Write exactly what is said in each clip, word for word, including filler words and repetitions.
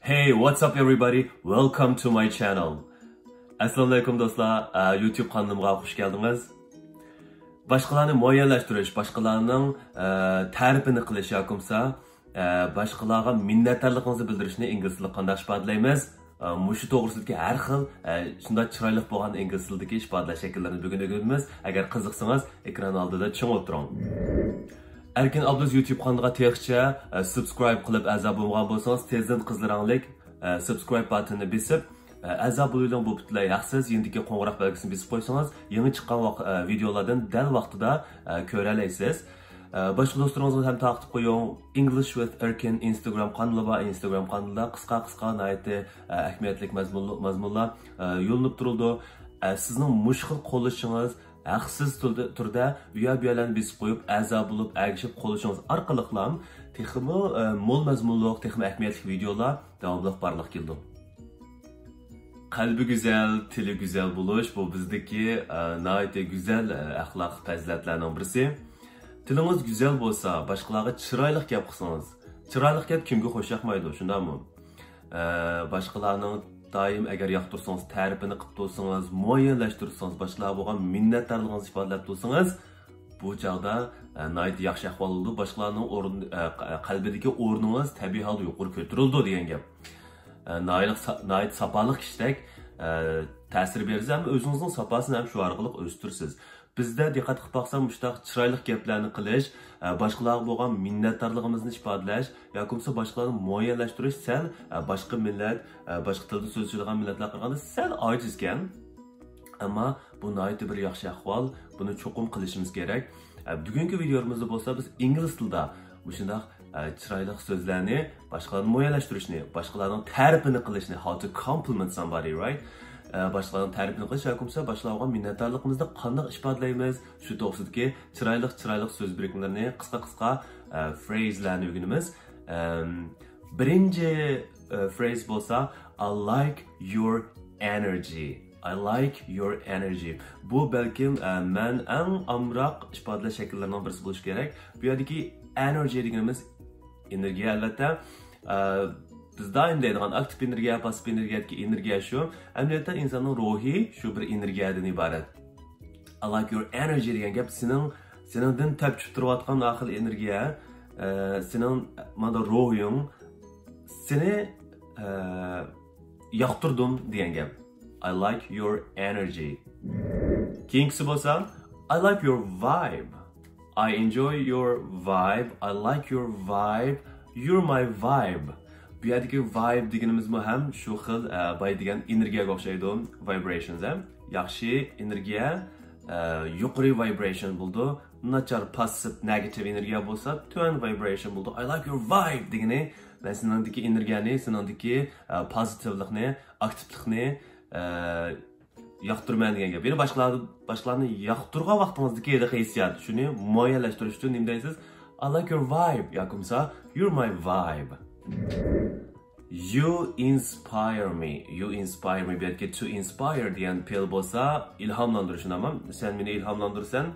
Hey, what's up everybody? Welcome to my channel. ئەسسالامۇئەلەيكۇم دوستلار، ئە، يۇتيۇب قانىلىمغا خۇش كەلدىڭىز. باشقىلارنى مۇئەييەنلەشتۈرۈش، باشقىلارنىڭ، ئە، تەرىپىنى قىلىش ياكى بولمىسا، ئە، باشقىلارغا مىننەتدارلىقىڭىزنى بىلدۈرۈشنى ئىنگلىز تىلىدا قانداق ئىپادىلەيمىز؟ ئە، مۇشۇ توغرىسىدىكى ھەر خىل، ئە، شۇنداق چىرايلىق بولغان ئىنگلىز تىلىدىكى ئىپادىلەش شەكىللىرىنى بۈگۈن ئۆگىنىمىز. ئەگەر قىزىقسىڭىز، ئېكران ئالدىدا چىڭ ئولتۇرۇڭ. ئەركىن ئابلىز يۇتيۇب قانىلىغا تېخىچە، ئە، سابسكرايب قىلىپ ئەزا بولمىغان بولسىڭىز، تېزدىن قىزىل رەڭلىك، ئە، سابسكرايب باتىنىنى بېسىپ، ئە، ئەزا بولۇۋېلىڭ، بۇ پۈتۈنلەي ھەقسىز. يېنىدىكى قوڭغۇراق بەلگىسىنى بېسىپ قويسىڭىز، يېڭى چىققان ۋاق-، ئە، ۋىدېئولاردىن دەل ۋاقتىدا، ئە، كۆرەلەيسىز. ئە، باشقا دوستلىرىڭىزغا ھەم تارقىتىپ قويۇڭ. English with Erkin Instagram قانىلى بار. Instagram قانىلىدا قىسقا-قىسقا، ناھايىتى، ئە، ئەھمىيەتلىك مەزمۇنلۇ-، مەزمۇنلار، ئە، يوللىنىپ تۇرىدۇ. ئە، سىزنىڭ مۇشۇ خىل قوللىشىڭىز ھەقسىز تۈردە، تۈردە ئۇيا-بۇيالارنى بېسىپ قويۇپ، ئەزا بولۇپ، ئەگىشىپ قوللىشىڭىز ئارقىلىقلام تېخىمۇ، ئە، مول مەزمۇنلۇق، تېخىمۇ ئەھمىيەتلىك ۋىدېئولار داۋاملىق بارلىققا كېلىدۇ. قەلبى گۈزەل، تىلى گۈزەل بولۇش، بۇ بىزدىكى، ئە، ناھايىتى گۈزەل، ئە، ئەخلاق پەزىلەتلەرنىڭ بىرسى. تىلىڭىز گۈزەل بولسا، باشقىلارغا چىرايلىق گەپ قىلسىڭىز، چىرايلىق گەپ كىمگە خوش ياقمايدۇ، شۇنداقمۇ؟ ئە، باشقىلارنىڭ دائىم ئەگەر ياقتۇرسىڭىز، تەرىپىنى قىلىپ تۇرسىڭىز، مۇئەييەنلەشتۈرسىڭىز، باشقىلارغا بولغان مىننەتدارلىقىڭىزنى ئىپادىلەپ تۇرسىڭىز، بۇ چاغدا، ئە، ناھايىتى ياخشى ئەھۋال بولىدۇ. باشقىلارنىڭ ئورنى، ئە، قە-، قەلبىدىكى ئورنىڭىز تەبىئىي ھالدا يۇقىرى كۆتۈرۈلىدۇ دېگەن گەپ. ئە، ناھايىتى سا-، ناھايىتى ساپالىق كىشىدەك، ئە، تەسىر بېرىسىز ھەم ئۆزىڭىزنىڭ ساپاسىنى ھەم شۇ ئارقىلىق ئۆستۈرىسىز. بىزدە دىققەت قىلىپ باقسام، مۇشۇنداق چىرايلىق گەپلەرنى قىلىش، ئە، باشقىلارغا بولغان مىننەتدارلىقىمىزنى ئىپادىلەش ياكى بولمىسا باشقىلارنى مۇئەييەنلەشتۈرۈش سەل، ئە، باشقا مىللەت، ئە، باشقا تىلدا سۆزلىشىدىغان مىللەتلەرگە قارىغاندا سەل ئاجىزكەن. ئەمما بۇ ناھايىتى بىر ياخشى ئەھۋال، بۇنى چوقۇم قىلىشىمىز كېرەك. ئە، بۈگۈنكى ۋىدېيومىزدا بولسا بىز ئىنگلىز تىلىدا مۇشۇنداق، ئە، چىرايلىق سۆزلەرنى باشقىلارنى مۇئەييەنلەشتۈرۈشنى، باشقىلارنىڭ تەرىپىنى قىلىشنى، how to compliment somebody, right? ئە، باشقىلارنىڭ تەرىپىنى قىلىش ياكى بولمىسا باشقىلارغا مىننەتدارلىقىمىزنى قانداق ئىپادىلەيمىز؟ شۇ توغرىسىدىكى چىرايلىق، چىرايلىق سۆز بىرىكمىلىرىنى، قىسقا-قىسقا، ئە، فرېيزلەرنى ئۆگىنىمىز. ئەم، بىرىنچى، ئە، فرېيز بولسا، I like your energy. I like your energy. بۇ بەلكىم، ئە، مەن ئەڭ ئامراق ئىپادىلەش شەكىللىرىنىڭ بىرسى بولۇشى كېرەك. بۇ يەردىكى energy دېگىنىمىز ئېنېرگىيە، ئەلۋەتتە. ئە، بىز دائىم دەيدىغان ئاكتىپ ئېنېرگىيە، پاسسىپ ئېنېرگىيەدىكى ئېنېرگىيە شۇ. ئەمەلىيەتتە ئىنساننىڭ روھى شۇ بىر ئېنېرگىيەدىن ئىبارەت. I like your energy دېگەن گەپ سېنىڭ، سېنىڭدىن تەپچىپ تۇرۇۋاتقان ئاخىل ئېنېرگىيە، ئە، سېنىڭ مانا روھىڭ، سېنى، ئە، ياقتۇردۇم دېگەن گەپ. I like your energy. كېيىنكىسى بولسا، I like your vibe. I enjoy your vibe. I like your vibe. You're my vibe. بۇ يەردىكى vibe دېگىنىمىزمۇ ھەم شۇ خىل، ئە، بايا دېگەن ئېنېرگىيەگە ئوخشايدۇ. Vibrations ھەم ياخشى ئېنېرگىيە، ئە، يۇقىرى vibration بولىدۇ. ناچار، پاسسىپ، نېگاتىپ ئېنېرگىيە بولسا تۆۋەن vibration بولىدۇ. I like your vibe دېگىنى مەن سېنىڭدىكى ئېنېرگىيەنى، سېنىڭدىكى، ئە، پوزىتىۋلىقنى، ئاكتىپلىقنى، ئە، ياقتۇرىمەن دېگەن گەپ. يەنى باشقىلار، باشقىلارنى ياقتۇرغان ۋاقتىڭىزدىكى ھېلىقى ھېسسىيات، شۇنى مۇئەييەنلەشتۈرۈش ئۈچۈن نېمە دەيسىز؟ I like your vibe ياكى بولمىسا You're my vibe. You inspire me. You inspire me. بۇ يەردىكى to inspire دېگەن پېئىل بولسا ئىلھاملاندۇرۇش، شۇنداقمۇ؟ سەن مېنى ئىلھاملاندۇرىسەن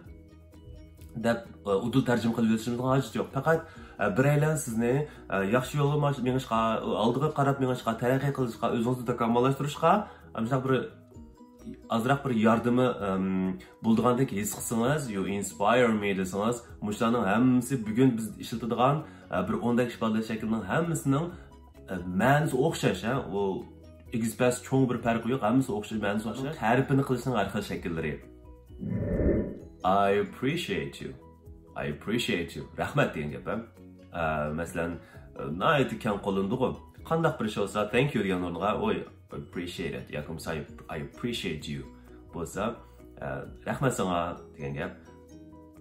دەپ، ئۇدۇل تەرجىمە قىلىپ يۈرۈشىمىزنىڭ ھاجىتى يوق. پەقەت، ئە، بىرەيلەن سىزنى، ئە، ياخشى يولغا ماش-، مېڭىشقا، ئالدىغا قاراپ مېڭىشقا، تەرەققىي قىلىشقا، ئۆزىڭىزنى تاكامۇللاشتۇرۇشقا، ئەمساق بىر ئازراق بىر ياردىمى، ئەم، بولىدىغاندەك ھېس قىلسىڭىز، You inspire me دېسىڭىز، مۇشۇلارنىڭ ھەممىسى بۈگۈن بىز ئىشلىتىدىغان، ئە، بىر ئوندەك ئىپادىلەش شەكلىنىڭ ھەممىسىنىڭ، ئە، مەنىسى ئوخشاش، ھە؟ ئۇ ئېگىز پەس چوڭ بىر پەرقى يوق، ھەممىسى ئوخشاش، مەنىسى ئوخشاش. تەرىپىنى قىلىشنىڭ ھەر خىل شەكىللىرى. I appreciate you. I appreciate you. رەھمەت دېگەن گەپ، ھە؟ ئە، مەسىلەن، ئە، ناھايىتى كەڭ قوللىنىدىغۇ. قانداق بىر ئىش بولسا، thank you دېگەن ئورنىغا، ئوي، appreciate it ياكى بولمىسا I appreciate you بولسا، ئە، رەھمەت ساڭا دېگەن گەپ.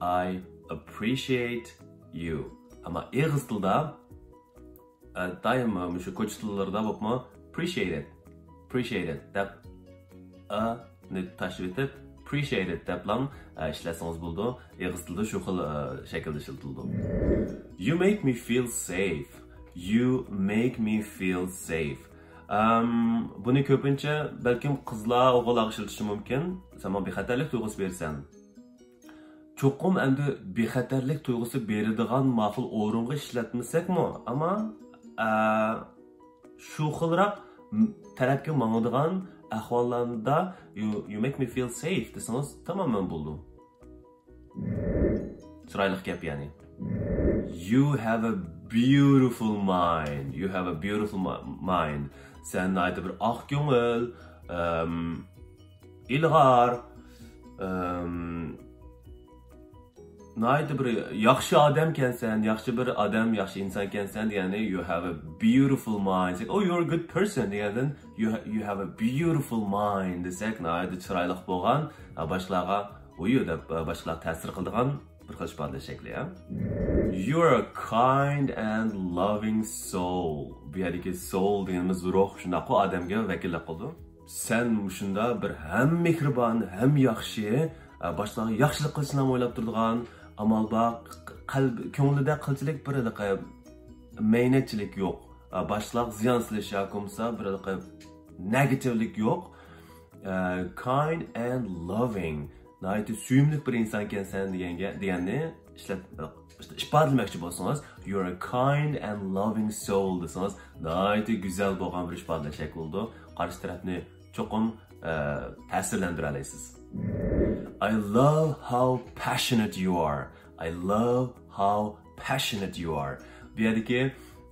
I appreciate you. ئەمما ئېغىز تىلدا، ئە، دائىم مۇشۇ كوچا تىللىرىدا بولۇپمۇ appreciate it، appreciate it دەپ، ئە نى تاشلىۋېتىپ، appreciate it دەپلام، ئە، ئىشلەتسىڭىز بولىدۇ. ئېغىز تىلدا شۇ خىل، ئە، شەكىلدە ئىشلىتىلىدۇ. You make me feel safe. You make me feel safe. ئەم، بۇنى كۆپىنچە بەلكىم قىزلار، ئوغۇللارغا ئىشلىتىشى مۇمكىن. سەن ماڭا بىخەتەرلىك تۇيغۇسى بېرىسەن. چوقۇم ئەمدى بىخەتەرلىك تۇيغۇسى بېرىدىغان ماقۇل ئورۇنغا ئىشلەتمىسەكمۇ، ئەمما، ئە، شۇ خىلراق م-، تەرەپكە ماڭىدىغان ئەھۋاللاردا you, you make me feel safe دېسىڭىز تامامەن بولىدۇ. چىرايلىق گەپ يەنى. You have a beautiful mind. You have a beautiful mi-, mind. سەن ناھايىتى بىر ئاق كۆڭۈل، ئەم، ئىلغار، ئەم، ناھايىتى بىر ياخشى ئادەمكەنسەن، ياخشى بىر ئادەم، ياخشى ئىنسانكەنسەن دېگەننى you have a beautiful mind. Oh, you're a good person دېگەندىن you, ha-, you have a beautiful mind دېسەك ناھايىتى چىرايلىق بولغان، باشقىلارغا ۋۇيۇ دەپ، باشقىلارغا تەسىر قىلىدىغان بىر خىل ئىپادىلەش شەكلى، ھە؟ You're a kind and loving soul. بۇ يەردىكى soul دېگىنىمىز روھ، شۇنداققۇ، ئادەمگە ۋەكىللىك قىلىدۇ. سەن مۇشۇنداق بىر ھەم مېھرىبان، ھەم ياخشى، ئە، باشقىلارغا ياخشىلىق قىلىشنى ئويلاپ تۇرىدىغان، ئامال بار، قەلب، كۆڭلىدە قىلچىلىك بىر ھېلىقى مەينەتچىلىك يوق. ئە، باشقىلارغا زىيان سېلىش ياكى بولمىسا بىر ھېلىقى نېگاتىۋلىك يوق. ئە، kind and loving. ناھايىتى سۆيۈملۈك بىر ئىنسانكەنسەن دېگەنگە، دېگەننى ئىشلەپ، ئىپادىلىمەكچى بولسىڭىز، you're a kind and loving soul دېسىڭىز، ناھايىتى گۈزەل بولغان بىر ئىپادىلەش شەكلى بولىدۇ. قارشى تەرەپنى چوقۇم، ئە، تەسىرلەندۈرەلەيسىز. I love how passionate you are. I love how passionate you are. بۇ يەردىكى،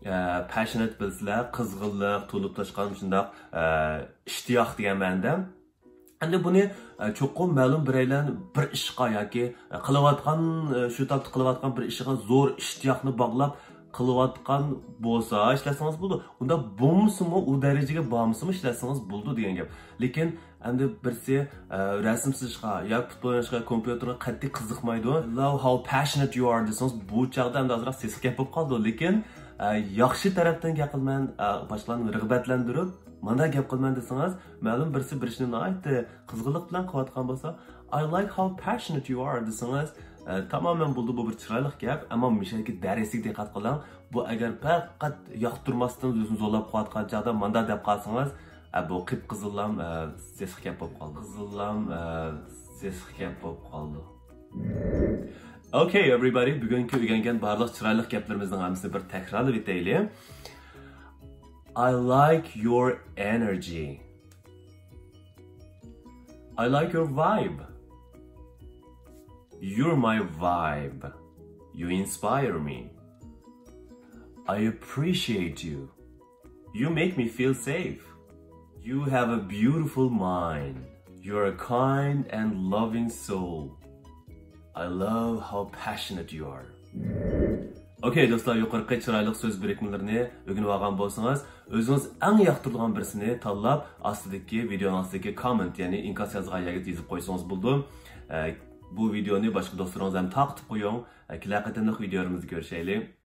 ئە، passionate بىلسىلەر، قىزغىنلىق، تولۇپ تاشقان شۇنداق، ئە، ئىشتىياق دېگەن مەنىدە. ئەمدى بۇنى، ئە، چوقۇم مەلۇم بىرەيلەن بىر ئىشقا ياكى، ئە، قىلىۋاتقان، ئە، شۇ تاپتا قىلىۋاتقان بىر ئىشىغا زور ئىشتىياقنى باغلاپ قىلىۋاتقان بولسا ئىشلەتسىڭىز بولىدۇ. ئۇنداق بولمىسىمۇ، ئۇ دەرىجىگە بارمىسىمۇ ئىشلەتسىڭىز بولىدۇ دېگەن گەپ. لېكىن ئەمدى بىرسى، ئە، رەسىم سىزىشقا ياكى پۇتبول ئويناشقا، كومپيۇتېرغا قەتئىي قىزىقمايدۇ. Love how passionate you are دېسىڭىز، بۇ چاغدا ئەمدى ئازراق سېسىق گەپ بولۇپ قالىدۇ. لېكىن، ئە، ياخشى تەرەپتىن گەپ قىلىمەن، ئە، باشقىلارنى رىغبەتلەندۈرۈپ، مانا گەپ قىلىمەن دېسىڭىز، مەلۇم بىرسى بىر ئىشنى ناھايىتى قىزغىنلىق بىلەن قىلىۋاتقان بولسا، I like how passionate you are دېسىڭىز، ئە، تامامەن بولدى، بۇ بىر چىرايلىق گەپ. ئەمما مۇشۇ يەردىكى دەرسىگە دىققەت قىلىڭ. بۇ ئەگەر پەقەت ياقتۇرماستىن ئۆزىنى زورلاپ قىلىۋاتقان چاغدا مانداق دەپ قالسىڭىز، ئە، بۇ قىپقىزىللام، ئە، سېسىق گەپ بولۇپ قالدى. قىزىللام، ئە، سېسىق گەپ بولۇپ قالدى. Okay, everybody, بۈگۈنكى ئۆگەنگەن بارلىق چىرايلىق گەپلىرىمىزنىڭ ھەممىسىنى بىر تەكرارلاپ ئۆتەيلى. I like your energy. I like your vibe. You're my vibe. You inspire me. I appreciate you. You make me feel safe. You have a beautiful mind. You're a kind and loving soul. I love how passionate you are. Okay, دوستلار، يۇقىرىقى چىرايلىق سۆز بىرىكمىلىرىنى ئۆگىنىپ ئالغان بولسىڭىز، ئۆزىڭىز ئەڭ ياقتۇرىدىغان بىرسىنى تاللاپ، ئاستىدىكى، ۋىدېئونىڭ ئاستىدىكى كوممېنت، يەنى ئىنكاس يازغان يەرگە يېزىپ قويسىڭىز بولىدۇ. ئە، بۇ ۋىدېئونى باشقا دوستلىرىڭىز ھەم تارقىتىپ قويۇڭ. ئە، كېلەر قېتىملىق ۋىدېئولىرىمىزدا كۆرۈشەيلى.